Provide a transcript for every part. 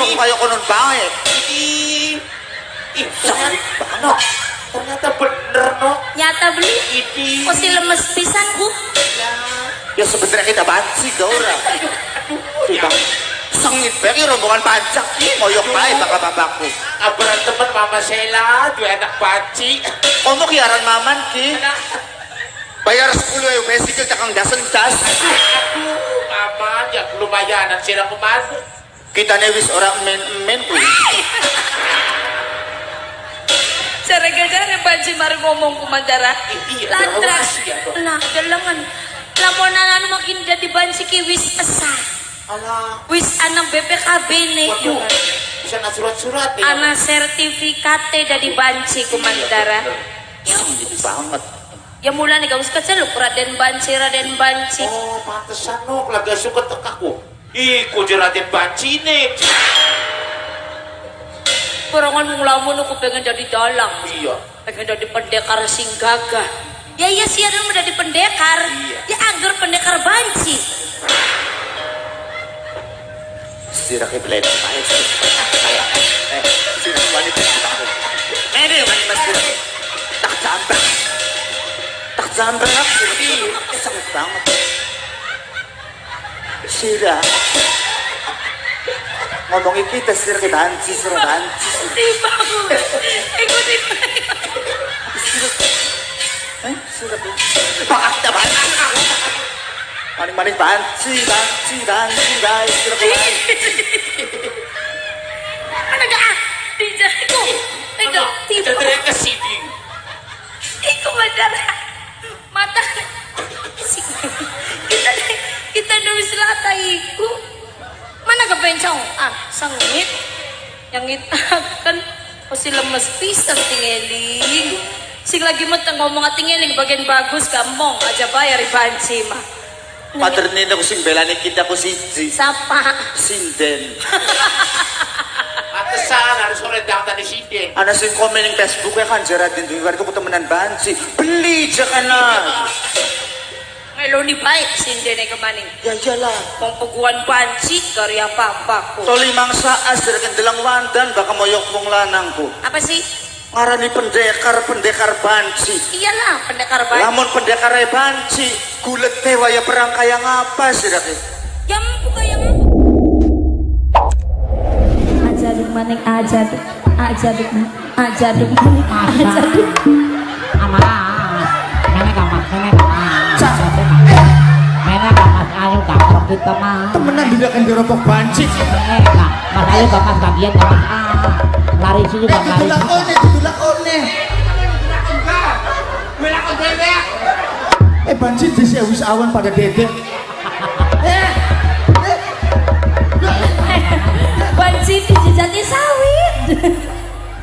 Apa kaya konon bae. Ih, ih, Sengit banget. Ternyata bener no. Nyata beli. Ini. Kok si lemes pisan ku? Ya sebenarnya kita banci ga ora. Ya. Sengit bae rombongan pancak ki moyok bae bakal bapakku. Kabaran temen Mama Sheila, dua anak banci. Komo ki aran maman ki. Bayar 10 ewu besikil cakang dasen das. Aduh, Mama, ya lumayanan sih aku mas. Kita nih wis ora men-men kuwi. Jare-jare banci mari ngomong ku mandara. Iya, Latra. iya, dong. Lah, delengan. Lamun anu makin jadi banci ki wis esah. Alah, Wis ana BPKB nih. waduh, bisa na surat-surat ya. Ana sertifikate dari banci ku mandara. Sengit banget. Ya mula nih gak keceluk Raden Banci, Raden Banci. Oh, pantesan no, lagi suka tekaku. Ih, kudu Raden Banci nih. Porongan mung lamun aku pengen jadi dalang. Iya. Pengen jadi pendekar sing gagah. Ya iya sih ada jadi pendekar. Iya. Ya angger pendekar banci. Sirake belen bae sih. Kayak sira wanita aku. Ini wani Mas. Tak jambak. Tak jambak. Sengit banget. Sira. Ngomongin kita sira ke banci, sira banci. Tiba gue. Iku tiba. Eh, sira Pak ta banci. Maning-maning banci, banci, banci, guys. Sira ke banci. Ano ga? Di ko. Ikaw, tiba. Jadi ke sini. Iku madara. Mata. Kita kita nulis lata iku. Mana kebencong? Ah, sangit. Yang kan pasti lemes pisan tingeling. Sing lagi meteng ngomong tingeling bagian bagus gampang aja bayar banci mah. Pater nina ko sing belani kita ko siji. Sapa? Sinden. Pantesan harus sore dang tadi sinden. Ana sing komen ning Facebook ya kan Geraldine Dwi itu ketemenan banci. Beli jangan. Ngeloni baik sindene kemaning. Ya iyalah. Wong peguan banci gari apa-apa ku. To limang saat siraken delang wandan bakal moyok wong lanangku. Apa sih? Ngarani pendekar pendekar banci. Iyalah pendekar banci. Lamun pendekar banci, gulete waya perang kaya ngapa sirake? Ya mampu kaya ngapa? Aja maning aja aja aja maning aja. Amas, nenek amas, nenek amas, nenek amas, ayo gampang kita mas. Temenan tidak akan diropok banci. Kak, mas ayo gak mas bagian gak mas ah, lari sini gak lari. Dilakone, dilakone. Banci disi wis awan pada dedek. Eh, Banci dijejati sawit.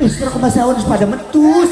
Istri aku masih awan wis pada metus.